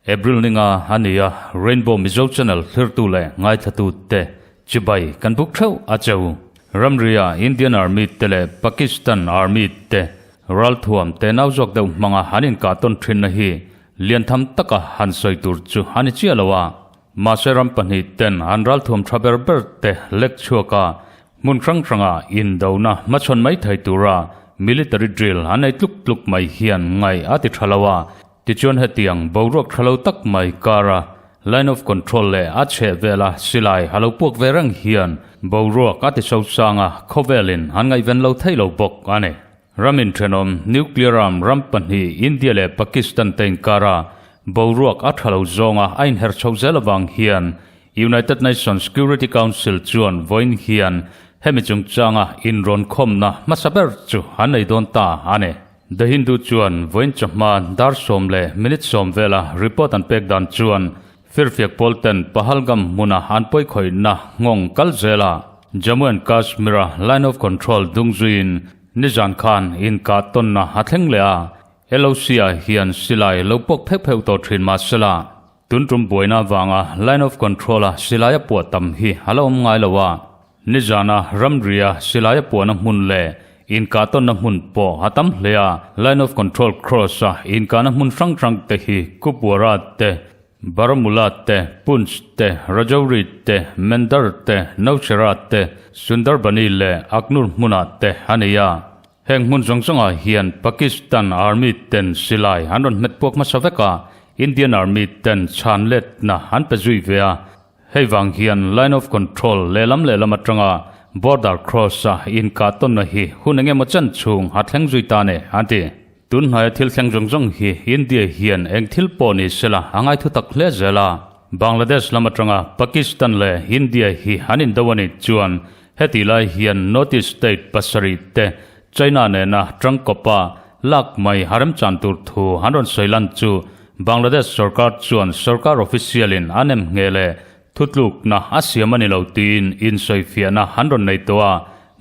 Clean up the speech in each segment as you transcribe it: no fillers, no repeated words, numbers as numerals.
April ninga a ni a, Rainbow Mizo Channel thlirtu leh ngaithlatu te chibai kan buk theuh a cheu. Ramria Indian Army te leh Pakistan Army te ralthuam te nau zawk deuh hmanga an inkah tawn thinna hi liantham taka han sawi tur chu a ni chiah lo a. Mahse ram pahnih ten an ralthuam tha ber ber te lek chhuak a, hmun hrang hranga indona hmachhawn mai thei tura military drill an nei tluk tluk mai hian ngaih a ti tha lo a. Tichuan hetiang boruak tha lo tak mai kara line of control leh a chheh vela silai a lo puak ve reng hian boruak a ti so sang a, khawvelin an ngaihven lo thei lo bawk a ni. Ram inthenawm nuclear arm ram pahnih India leh Pakistan te inkara boruak a tha lo zawnga a inher chhoh zel avang hian United Nations Security Council chuan vawiin hian hemi chungchanga inrawnkhawmna hmasa ber chu an nei dawn ta a ni. The Hindu chuan vawiin chawhma dar sawm leh minute sawm vela report an pek dan chuan Firfiak pawl ten Pahalgam hmuna an pawikhawihna nghawng kal zela Jammu and Kashmir-a Line of Control dungzuiin Nizan khan inkah tawnna a thleng leh a, LOC-ah hian silai lo pawk pheuh pheuh tawh thin mah sela, tun tum buaina avanga Line of Control-a silai a puah tam hi a la awm ngai lo a. Nizana ramria silai a puahna hmun leh inkah tawnna hmun pawh a tam hle a, Line of Control cross-a inkahna hmun hrang hrang te hi Kupwara te, Baramulla te, Poonch te, Rajouri te, Mendhar te, Nowshera te, Sundarbani leh Akhnoor hmunah te a ni a. Heng hmun zawng zawngah hian Pakistan Army ten silai an rawn hmet puak hmasa vek a, Indian Army ten chhan letna an pe zui ve a. Hei vang hian Line of Control lehlam lehlam atanga Border Cross-a inkah tawnna hi hun engemaw chen chhung a thleng zui ta a ni, an ti. Tunhnaia thil thleng zawng zawng hi India hian eng thil pawh ni sela a ngaithu tak hle zel a. Bangladesh lam atanga Pakistan leh India hi an indo a nih chuan hetih lai hian North East state pasarih te China nena tangkawpa lak mai a remchan tur thu an rawn sawi lan chu Bangladesh sorkar chuan sorkar official in a nem nghe leh Thutlukna a siam a ni lo tiin insawifiahna an rawn nei tawh a,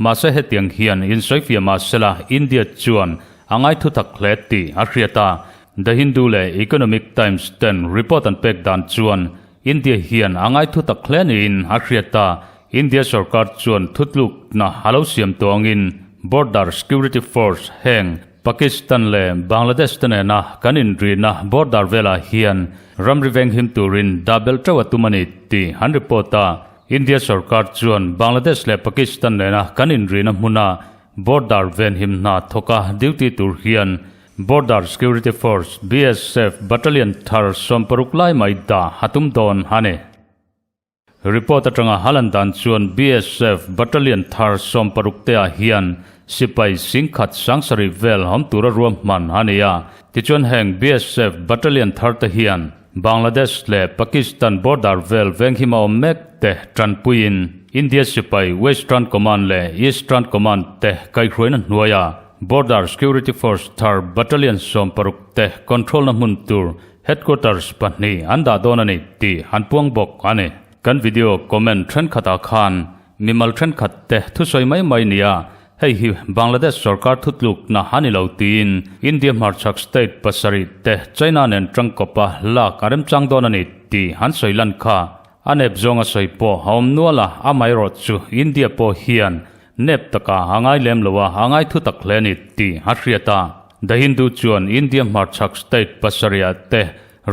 mahse hetiang hian insawifiah mah sela India chuan a ngai thutak hle tih a hriat a. The Hindu leh Economic Times ten report an pek dan chuan India hian a ngai thutak hle niin a hriat a, India sorkar chuan thutlukna a lo siam tawh angin Border Security Force heng Pakistan leh Bangladesh te nena kan inrihna border velah hian ramri venghim turin dah belh teuh a tum a ni tih an report a. India sorkar chuan Bangladesh leh Pakistan nena kan inrihna hmuna border venhim hna thawka duty tur hian Border Security Force, BSF, battalion thar 60 lai mai dah a tum dawn a ni. Report atanga halan dan chuan BSF battalion thar 60 te ah hian sipai singkhat sangsarih vel awm tura ruahman a ni a. Tichuan heng BSF battalion thar te hian Bangladesh leh Pakistan border vel venghima awm mek te tanpuiin India sipai Western Command leh Eastern Command te kaihhruaina hnuaia Border Security Force thar battalion 60 te control na hmun tur Headquarters pahnih an dah dawn a ni tih an puang bawk a ni. Kan video comment thenkhatah khan mimal thenkhat te thusawi mai mai nia, hei hi Bangladesh sorkar thutlukna a ni lo tiin India hmarchhak state pasarih te China nen tangkawpa lak a remchang dawn a ni tih an sawi lan kha. A nep zawnga sawi pawh a awm nual a, amaherawh chu India pawh hian Nep taka a ngai lem lo a, a ngai thu tak hle a ni tih a hriat a. The Hindu chuan India hmarchhak state pasarih te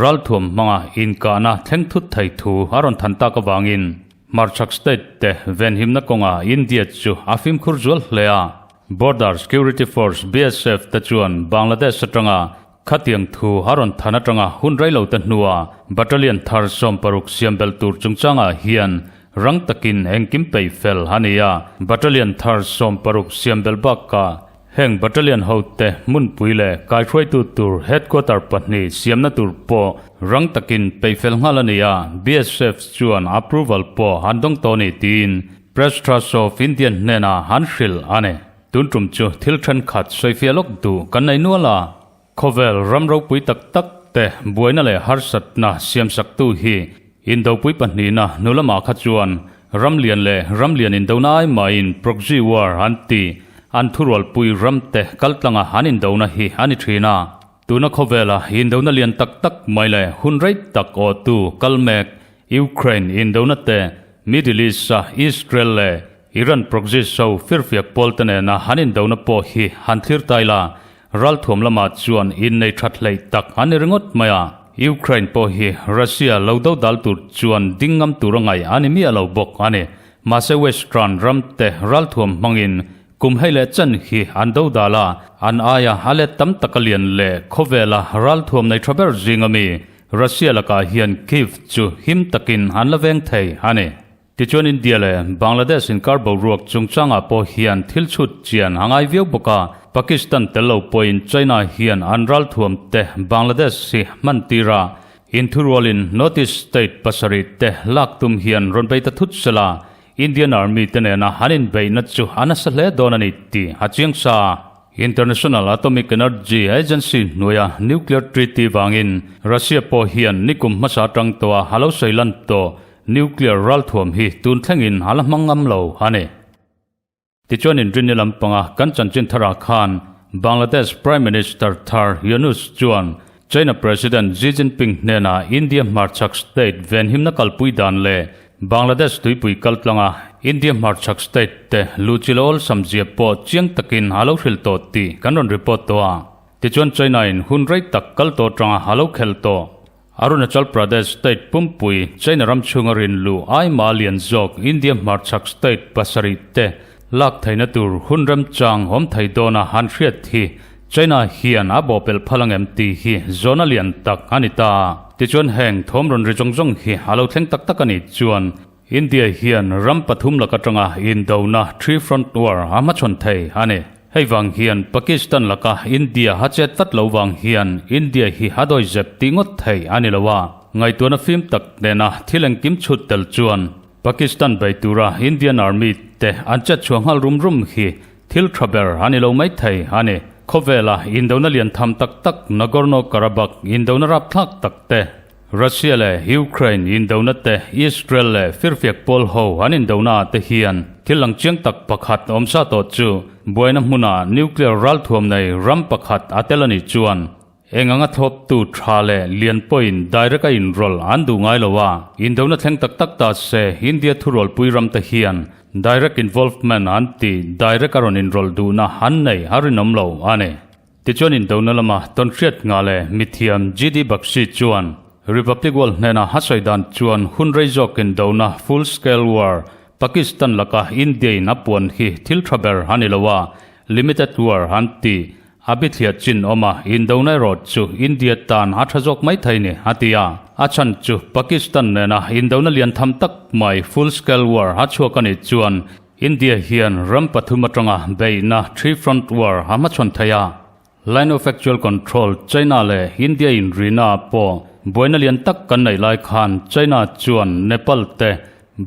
ralthuam hmanga inkahna thleng thut thei thu a rawn than tak avangin hmarchhak state te venhimna kawngah India chu a fimkhur zual hle a. Border Security Force, BSF, te chuan Bangladesh atanga khatiang thu a rawn than atanga hun rei lo te hnuah battalion thar 60 siam belh tur chungchangah hian Rang takin engkim peih fel a ni a, Battalion thar 60 siam belh bakah heng Battalion hote hmunpui leh kaihruaitu tur Headquarter pahnih siamna tur pawh rang takin peih fel nghal a ni a, BSF chuan approval pawh an dawng tawh a ni tiin Press Trust of India hnenah an hrilh a ni. Tun tum chu thil thenkhat sawifiah lawk duh kan nei nual a, Khawvel ram ropui tak tak te buaina leh harsatna siamsaktu hi Indopui pahnihna hnu lamah kha chuan Ram lian leh ram lian indona ai mahin proxy war an ti. An thurualpui ram te kaltlanga an indona hi a ni thin a. Tuna khawvela indona lian tak tak mai leh hun rei tak awhtu kal mek Ukraine indona te, Middle East-a Israel leh Iran proxy show firfiak pawl te nena han indona pawh hi han thlir tai la, Ralthuam lamah chuan innei that hleih tak an ni ringawt mai a, Ukraine pawh hi Russia lo do dal tur chuan ding ngam tur a ngaih a ni miah lo bawk a ni. Mahse Western ram te ralthuam hmangin kum hei leh chen hi an do dal a, an aia a let tam taka lian leh khawvela ralthuam nei tha ber zinga mi Russia lakah hian Kyiv chu him takin an la veng thei a ni. Tichuan India leh Bangladesh inkar boruak chungchangah pawh hian thil chhut chian a ngai viau bawk a, Pakistan tel lo pawhin China hian an ralthuam te Bangladesh hi hman tir a, inthurualin North East state pasarih te lak tum hian rawn bei ta thut sela, Indian Army te nena an inbeihna chu a nasa hle dawn a ni tih a chiang sa. International Atomic Energy Agency hnuaia nuclear treaty vangin Russia pawh hian nikum hmasa atang tawha a lo sawi lan tawh nuclear ralthuam hi tun thlengin a la hmang ngam lo a ni. Tichuan inrinni lampanga kan chanchin tharah khan Bangladesh Prime Minister thar Yunus chuan China President Xi Jinping hnenah India hmarchhak state venhimna kalpui dan leh Bangladesh tuipui kaltlanga India hmarchhak state te luhchilh awlsam zia pawh chiang takin a lo hrilh tawh tih kan rawn report tawh a. Tichuan China in hun rei tak kal tawh atanga a lo khelh tawh. Arunachal Pradesh state pumpui China ram chhunga rin luh aima lian zawk India hmarchhak state pasarih te Lak theihna tur hun remchang awm thei dawna han hriat hi China hian a bawhpelh phal angem tih hi zawhna lian tak a ni ta. Tichuan heng thawm rawn ri zawng zawng hi a lo thleng tak tak a nih chuan India hian ram pathum lak atanga indona Three Front War a hmachhawn thei a ni. Hei vang hian Pakistan laka India a chet vat lo vang hian India hi a dawi zep tih ngawt thei a ni lo a, ngaihtuahna fim tak nena thil engkim chhut tel chuan Pakistan bei tura Indian Army te an chet chhuah nghal rum rum hi thil tha ber a ni lo mai thei a ni. Khawvela indona lian tham tak tak Nagorno-Karabakh indona rapthlak tak te, Russia leh Ukraine indona te, Israel leh firfiak pawl ho an indona ah te hian thil lang chiang tak pakhat awm sa tawh chu buaina hmuna nuclear ralthuam nei ram pakhat a tel a nih chuan Eng anga thlawptu tha leh lian pawhin direct a inrawlh an duh ngai lo a, indona thleng tak tak ta se India thurualpui ram te hian direct involvement an ti direct a rawn inrawlh duhna an nei a rinawm lo a ni. Tichuan indona lama tawnhriat ngah leh mithiam GD Bakshi chuan Republic World hnena a sawi dan chuan hun rei zawk indona full scale war Pakistan laka India in a puan hi thil tha ber a ni lo a, limited war an ti A bithliah chin awm a, indona erawh chu India tan a tha zawk mai thei ni, a ti a. A chhan chu Pakistan nena indona lian tham tak mai full scale war a chhuak a nih chuan India hian ram pathum atanga beihna three front war a hmachhawn thei a. Line of actual control China leh India inrina ah pawh buaina lian tak kan neih lai khan China chuan Nepal te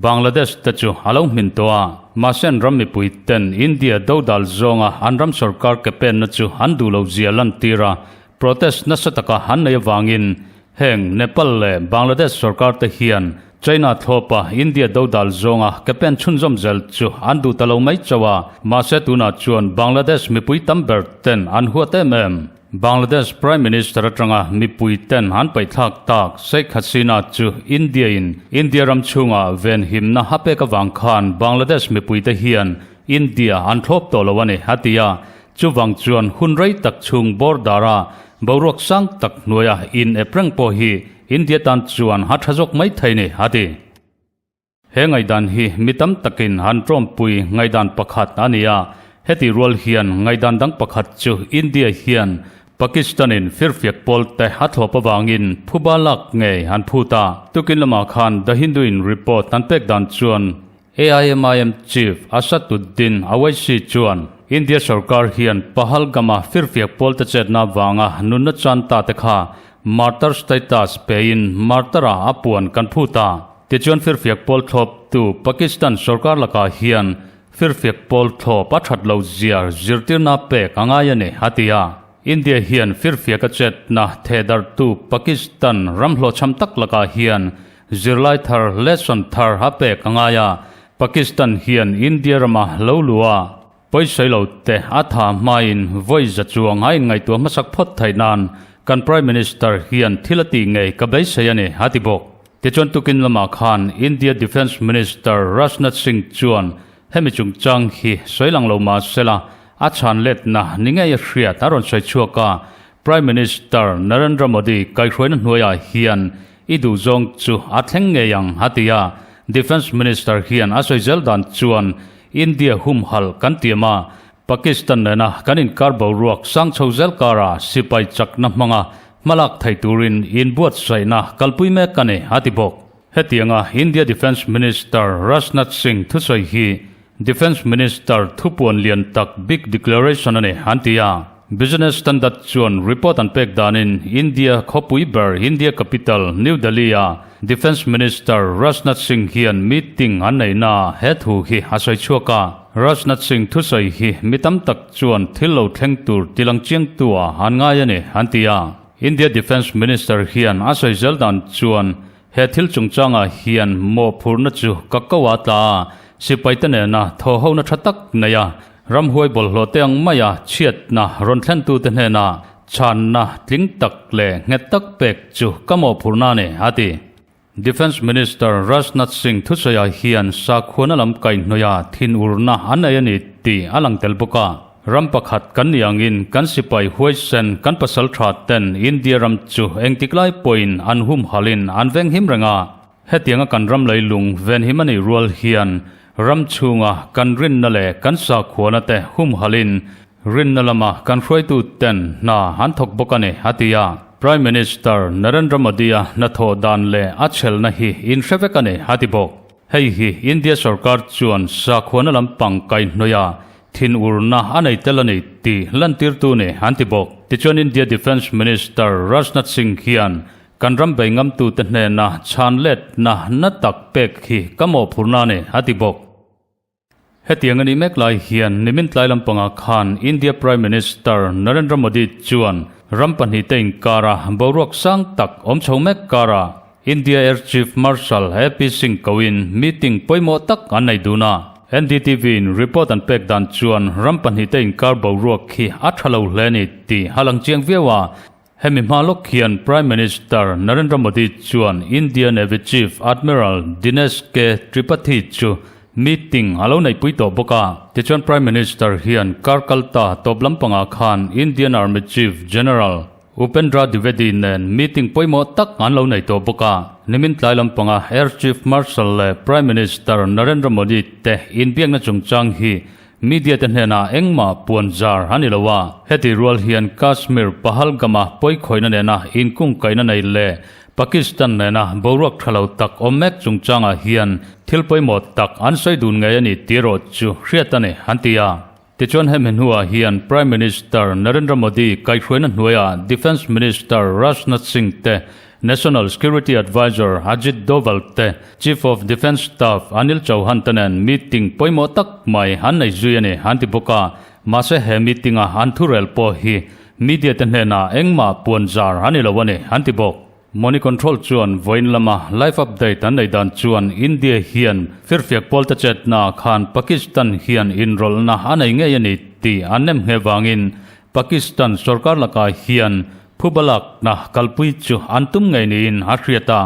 Bangladesh te chu a lo hmin tawh a, mahse an ram mipui ten India dodal zawnga an ram sorkar ke penna chu an duh lo zia lantir a, protest nasa taka an nei avangin heng Nepal leh Bangladesh sorkar te hian China thlawpa India dodal zawnga ke pen chhunzawm zel chu an duh ta lo mai chauh a, mahse tunah chuan Bangladesh mipui tam ber ten an huat em em. Bangladesh Prime Minister atanga mipui ten an paihthlak tak Sheikh Hasina chu India in India ram chhunga venhimna a pek avang khan Bangladesh mipui te hian India an thlawp tawh lo a ni a ti a, chuvang chuan hun rei tak chhung border a boruak sang tak hnuaia in ep reng pawh hi India tan chuan a tha zawk mai thei ni a ti. He ngaihdan hi mi tam takin an tawmpui ngaihdan pakhat a ni a, heti rual hian ngaihdan dang pakhat chu India hian Pakistan-in firfiak pawl te a thlawp avangin phuba lak ngei an phut a. Tukin lamah khan The Hindu-in report an pek dan chuan AIMIM Chief Asaduddin Owaisi chuan India sorkar hian Pahalgam-a firfiak pawl te chetna avanga nunna chan ta te kha martyr status pein martyr-a a puan kan phut a. Tichuan firfiak pawl thlawptu Pakistan sorkar lakah hian firfiak pawl thlawp a that lo zia zirtirna pek a ngai a ni, a ti a. India hian firfiak a chetna thehdarhtu Pakistan ram hlawhchham tak lakah hian zirlai thar lesson thar a pek a ngai a. Pakistan hian India rama lo luh a pawisawi lo te a tha hmain vawi za chuang a inngaihtuah hmasak phawt theih nan kan Prime Minister hian thil a tih ngei ka beisei a ni, a ti bawk. Tichuan tukin lamah khan India Defence Minister Rajnath Singh chuan hemi chungchang hi sawi lang lo mah sela a chhan letna ni ngei a hriat a rawn sawi chhuak a, Prime Minister Narendra Modi kaihhruaina hnuaiah hian I duhzawng chu a thleng ngei ang, a ti a. Defence Minister hian a sawi zel dan chuan India humhalh kan tiam a, Pakistan nena kan inkar boruak sang chho zel karah sipai chakna hmanga hmalak thei turin inbuatsaihna kalpui mek a ni, a ti bawk. Hetianga India Defence Minister Rajnath Singh thusawi hi Defence Minister thupuan lian tak big declaration a ni, an ti a. Business Standard chuan report an pek danin India khawpui ber India capital New Delhi a Defence Minister Rajnath Singh hian meeting an neihna he thu hi a sawi chhuak a. Rajnath Singh thusawi hi mi tam tak chuan thil lo thleng tur tilang chiangtu ah an ngai a ni, an ti a. India Defence Minister hian a sawi zel dan chuan He thil chungchangah hian mawhphurhna chu ka ko a tla a, sipaite nena thawhhona tha tak nei a, ramhuai bawlhhlawh te ang maia chhiatna rawn thlentute hnena chhanna tling tak leh nghet tak pek chu ka mawhphurhna a ni, a ti. Defence Minister Rajnath Singh thusawiah hian sakhuana lam kaihhnawih a thinurna an nei a ni tih a lang tel bawk a. Ram pakhat kan nih angin kan sipai huaisen kan pasal tha ten India ram chu engtik lai pawhin an humhalhin an venghim reng a. Hetianga kan ram leilung venhim a nih rual hian ram chhunga kan rinna leh kan sakhuana te humhalhin rinna lama kan hruaitu ten hna an thawk bawk a ni, a ti a. Prime Minister Narendra Modi-a hnathawh dan leh a chhelna hi inhre vek a ni, a ti bawk. Hei hi India sorkar chuan sakhuana lampang kaihhnawih a Thinurna a nei tel a ni tih lantirtu ni an ti bawk. Tichuan India Defence Minister Rajnath Singh hian kan ram bei ngamtute hnena chhan letna na tak pek hi ka mawhphurhna a ni a ti bawk. Hetiang a nih mek lai hian nimin tlai lampangah khan India Prime Minister Narendra Modi chuan ram pahnihte inkara boruak sang tak awm chho mek karah India Air Chief Marshal AP Singh koin meeting pawimawh tak an nei dun a. NDTV in report an pek dan chuan ram pahnihte inkar boruak khi a tha lo hle a ni tih a lang chiang viau a. Hemi hma lawk hian Prime Minister Narendra Modi chuan India Navy Chief Admiral Dinesh K Tripathi chu meeting a lo neihpui tawh bawk a. Tichuan Prime Minister hian kar kalta tawp lampangah khan Indian Army Chief General Upendra Dwivedi nen meeting pawimawh tak an lo nei tawh bawk a, nimin tlai lampanga Air Chief Marshal leh Prime Minister Narendra Modi te inbiakna chungchang hi media te hnenah engmah puan zar a ni lo a. Heti rual hian Kashmir Pahalgam-a pawikhawihna nena inkungkaihna nei leh Pakistan nena boruak tha lo tak awm mek chungchangah hian thil pawimawh tak an sawi dun ngei a ni tih erawh chu hriat a ni, an ti a. Tichuan hemi hnuah hian Prime Minister Narendra Modi kaihhruaina hnuaiah Defence Minister Rajnath Singh te, National Security Advisor Ajit Doval te, Chief of Defence Staff Anil Chauhan te nen meeting pawimawh tak mai an nei zui a ni an ti bawk a. Mahse he meeting-a an thurel pawh hi media te hnenah engmah puan zar a ni lo a ni an ti bawk. Money Control chuan vawiin lama live update an nei dan chuan India hian firfiak pawlte chetna khan Pakistan hian inrawlhna a nei ngei a ni tih an nem nghe vangin Pakistan sorkar lakah hian phubalakna kalpui chu an tum ngei niin a hriat a.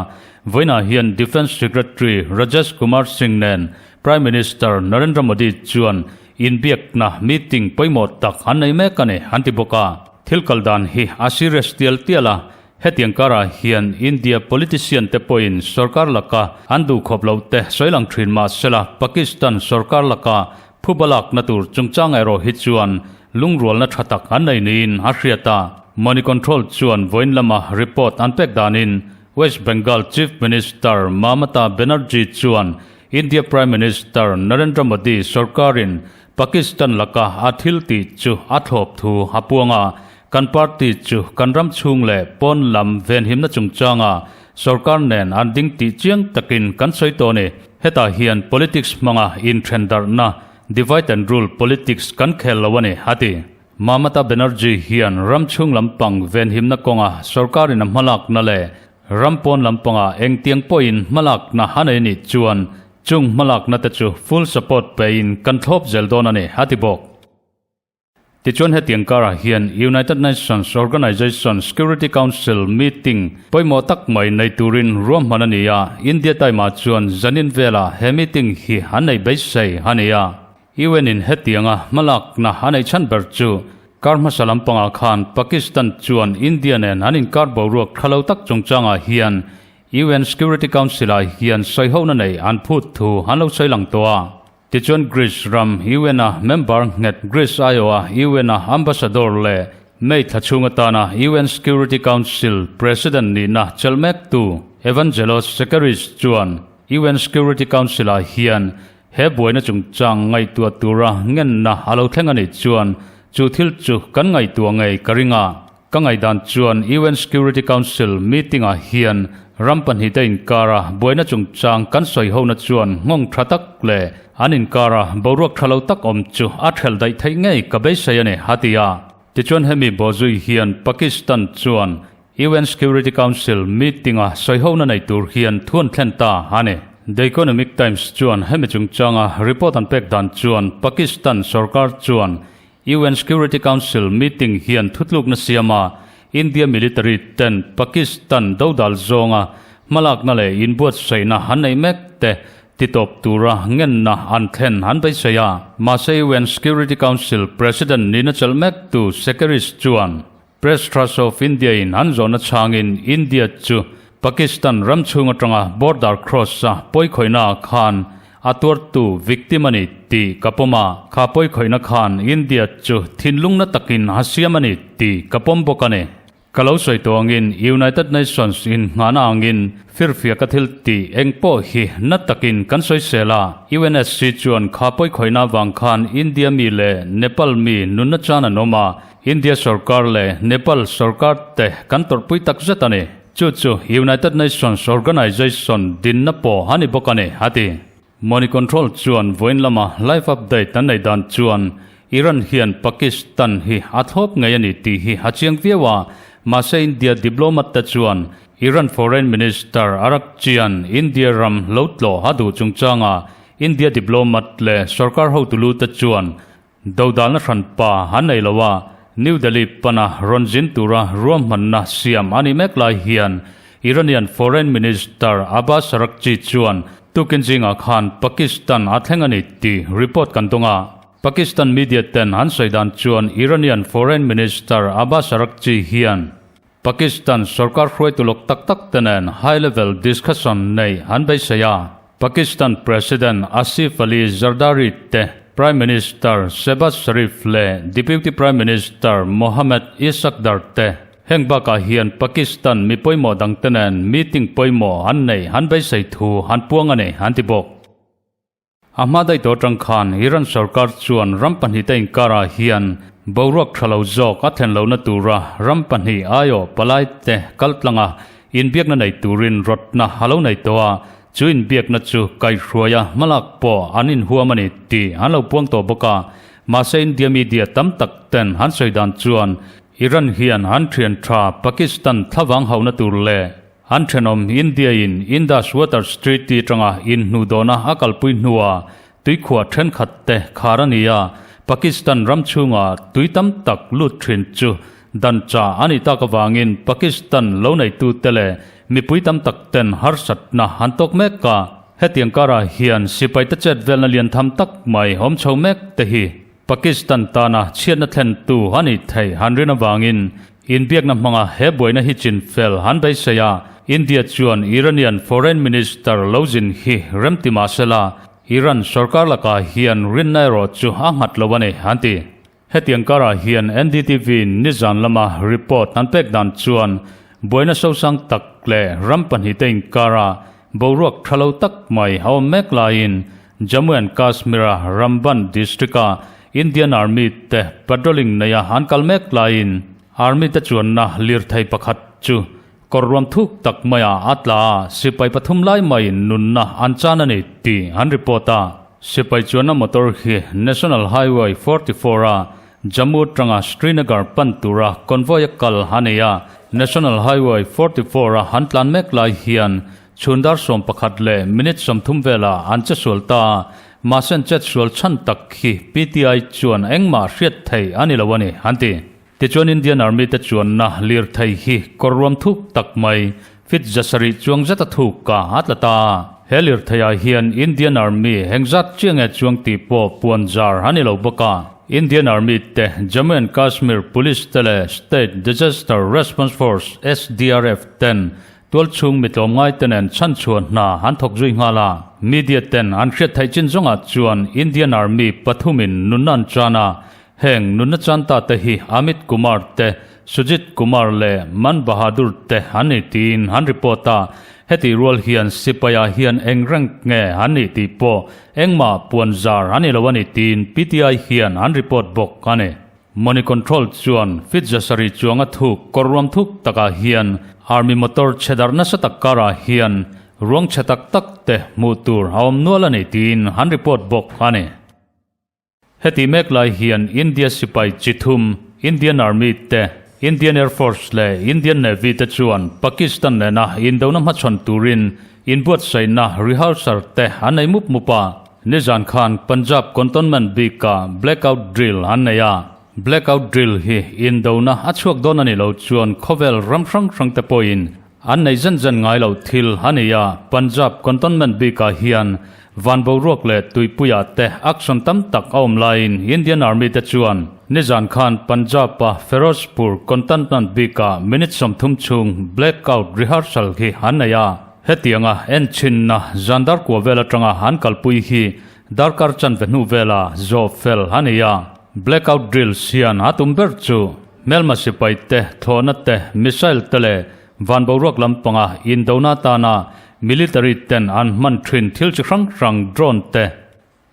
Vawiinah hian Defence Secretary Rajesh Kumar Singh nen Prime Minister Narendra Modi chuan inbiakna meeting pawimawh tak an nei mek a ni an ti bawk a. Thil kal dan hi a serious tial tial a, Hetiang karah hian India politician te pawhin sorkar laka an duhkhawp loh te sawi lang thin mah sela Pakistan sorkar laka phuba lakna tur chungchang erawh hi chuan lungrualna tha tak an nei niin a hriat a. Money Control chuan vawiin lama report an pek danin West Bengal Chief Minister Mamata Banerjee chuan India Prime Minister Narendra Modi sorkarin Pakistan laka a thil tih chu a thlawp thu a puang a, Kan party chu kan ram chhung leh pawn lam venhimna chungchanga sorkar nen an ding tih chiang takin kan sawi tawh a ni. Hetah hian politics hmanga inthen darhna, divide and rule politics kan khel lo a ni, a ti. Mamata Banerjee hian ram chhung lampang venhimna kawnga sorkarin a hmalakna leh ram pawn lampanga engtiang pawhin hmalakna a nei a nih chuan Chung hmalakna te chu full support pein kan thlawp zel dawn a ni, a ti bawk. Tichuan hetiang karah hian United Nations Organization Security Council meeting pawimawh tak mai nei turin ruahman a ni a, India Time-ah chuan zanin velah he meeting hi an nei beisei a ni a. UN in hetianga hmalakna a neih chhan ber chu kar hmasa lampangah khan Pakistan chuan India nen an inkar boruak tha lo tak chungchangah hian UN Security Council-ah hian sawihona nei an phut thu an lo sawi lang tawh a. Tichuan Greece ram UN-a member nghet Greece aiawha UN-a ambassador leh May thla chhung atana UN Security Council President nihna chelh mektu Evangelos Sekeris chuan UN Security Council-ah hian he buaina chungchang ngaihtuah tura ngenna a lo thleng a nih chuan chu thil chu kan ngaihtuah ngei ka ring a. Ka ngaihdan chuan UN Security Council meeting-ah hian ram pahnihte inkara buaina chungchang kan sawi hona chuan nghawng tha tak leh an inkara boruak tha lo tak awm chu a thelh daih theih ngei ka beisei a ni, a ti a. Tichuan hemi bawhzui hian Pakistan chuan UN Security Council meeting-a sawi hona nei tur hian thu an thlen ta a ni. The Economic Times chuan hemi chungchanga report an pek dan chuan Pakistan sorkar chuan UN Security Council meeting hian thutlukna siam a, India military ten Pakistan dodal zawnga hmalakna leh inbuatsaihna an nei mek te titawp tura ngenna an thlen an beisei a. Mahse UN Security Council President nihna chelh mektu Sekeris chuan Press Trust of India in an zawhna chhangin India chu Pakistan ram chhung atanga border cross a pawikhawihna ah khan a tuartu victim a ni tih ka pawm a, kha pawikhawihna khan India chu thinlungna takin a siam a ni tih ka pawm bawk a ni. Ka lo sawi tawh angin United Nations in nghahna angin firfiak a thil tih eng pawh hi na takin kan sawi sel a, UNSC chuan kha pawikhawihna avang khan India mi leh Nepal mi nunna chan an awm a, India sorkar leh Nepal sorkar te kan tawrhpui tak zet a ni. Chu chu United Nations Organization dinna pawh a ni bawk a ni, a ti. Money Control chuan vawiin lama live update an nei dan chuan Iran hian Pakistan hi a thlawp ngei a ni tih hi a chiang viau a, mahse India diplomat te chuan Iran Foreign Minister Araghchi-a'n India ram lo tlawh a duh chungchangah India diplomat leh sorkar hotulu te chuan Dodalna hranpa an nei lo a, New Delhi pana rawn zin tura ruahmanna siam a nih mek lai hian Iranian Foreign Minister Abbas Araghchi chuan tukin zingah khan Pakistan a thleng a ni tih report kan dawng a. Pakistan media ten an sawi dan chuan Iranian Foreign Minister Abbas Araghchi hian Pakistan sorkar hruaitu lawk tak tak te nen high level discussion nei an beisei a. Pakistan President Asif Ali Zardari te, Prime Minister Shehbaz Sharif leh Deputy Prime Minister Mohammad Ishaq Dar te heng bakah hian Pakistan mi pawimawh dang te nen meeting pawimawh an nei an beisei thu an puang a ni an ti bawk. A hma daih tawh atang khan Iran sorkar chuan ram pahnihte inkarah hian boruak tha lo zawk a thlen lohna tura ram pahnih aiawh palaite kal tlanga inbiakna nei turin rawtna a lo nei tawh a, chu inbiakna chu kaihhruaia hmalak pawh an inhuam a ni tih an lo puang tawh bawk a. Mahse India media tam tak ten an sawi dan chuan Iran hian an thian tha Pakistan thlavang hauhna tur leh An thenawm India-in Indus Waters Treaty atanga inhnuhdawhna a kalpui hnuah tuikhuah thenkhat te khar a ni a, Pakistan ram chhunga tui tam tak lut thin chu dan chah a nih tak avangin Pakistan lo neitute leh mipui tam tak ten harsatna an tawk mek a. Hetiang karah hian sipaite chet velna lian tham tak mai awm chho mek te hi Pakistan tana chhiatna thlentu a nih theih han rin avangin inbiakna hmanga he buaina hi chin fel han beisei a, India chuan Iranian Foreign Minister lo zin hi remti mah sela, Iran sorkar lakah hian rinna erawh chu a nghat lo a ni, an ti. Hetiang karah hian NDTV nizan lama report an pek dan chuan buaina sosang tak leh ram pahnihte inkara boruak tha lo tak mai a awm mek laiin Jammu and Kashmir-a Ramban district-a Indian Army te patrolling neia an kal mek laiin Army te chuanna lirthei pakhat chu kawr ruam thuk tak maiah a tla a, sipai pathum lai maiin nunna an chan a ni tih an report a. Sipai chuanna motor hi National Highway 44 a Jammu atanga Srinagar pan tura convoy a kal a nei a, National Highway 44 a han tlan mek lai hian Chhun dar 11 leh minute 30 velah an che sual ta a, mahse an chet sual chhan tak hi PTI chuan engmah hriat thei a ni lo a ni, an ti. Tichuan Indian Army te chuanna lirthei hi kawr ruam thuk tak mai, feet 700 chuang zeta thuk a a tla ta a. He lirtheiah hian Indian Army engzat chiah nge chuang tih pawh puan zar a ni lo bawk a. Indian Army te, Jammu and Kashmir Police te leh State Disaster Response Force, SDRF, ten tualchhung mi tlawmngai te nen chhanchhuah hna an thawk zui nghal a. Media ten an hriat theih chin zawngah chuan Indian Army pathumin nunna an chan a, Heng nunna chanta te hi Amit Kumar te, Sujit Kumar leh Man Bahadur te an ni tiin an report a, heti rual hian sipai-ah hian eng rank nge an nih tih pawh engmah puan zar a ni lo a ni tiin PTI hian an report bawk a ni. Money Control chuan feet 700 chuanga thuk kawr ruam thuk takah hian Army motor chhe darh nasa tak karah hian ruang chhe tak tak te hmuh tur a awm nual a ni tiin an report bawk a ni. Heti mek lai hian India sipai chi thum, Indian Army te, Indian Air Force leh Indian Navy te chuan Pakistan nena indona hmachhawn turin inbuatsaihna rehearsal te an nei mup mup a. Nizan khan Punjab Cantonment bikah blackout drill an nei a. Blackout drill hi indona a chhuak dawn a nih loh chuan khawvel ram hrang hrang te pawhin An nei zen zen ngai lo thil a ni a, Punjab Cantonment bikah hian van boruak leh tuipuiah te action tam tak a awm laiin Indian Army te chuan nizan khan Punjab-a Ferozepur Cantonment bikah minute 30 chhung blackout rehearsal hi an nei a. Hetianga enchinna zan dar kua vel atanga an kalpui hi darkar chanve hnu vela zawh fel a ni a. Blackout drills hian a tum ber chu Hmelma sipai te, thlawhna te, missile te leh van boruak lampanga indona atana military ten an hman thin thil chi hrang hrang drone te,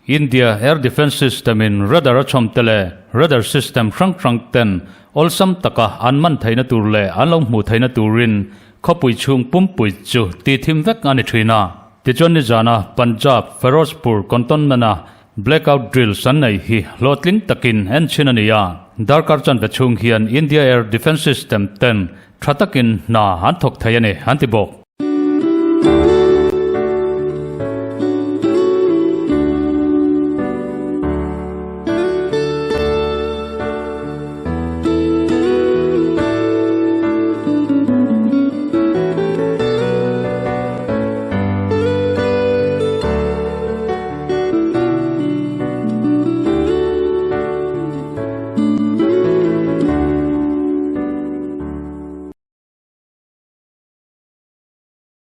India Air Defence System in radar a chhawm te leh radar system hrang hrang ten awlsam taka an man theihna tur leh an lo hmuh theihna turin khawpui chhung pumpui chu tihthim vek a ni thin a. Tichuan nizana Punjab Ferozepur Cantonment-a Blackout drills an nei hi hlawhtling takin en chhin a ni a, darkar chanve chhung hian India Air Defence System ten tha takin hna an thawk thei a ni, an ti bawk.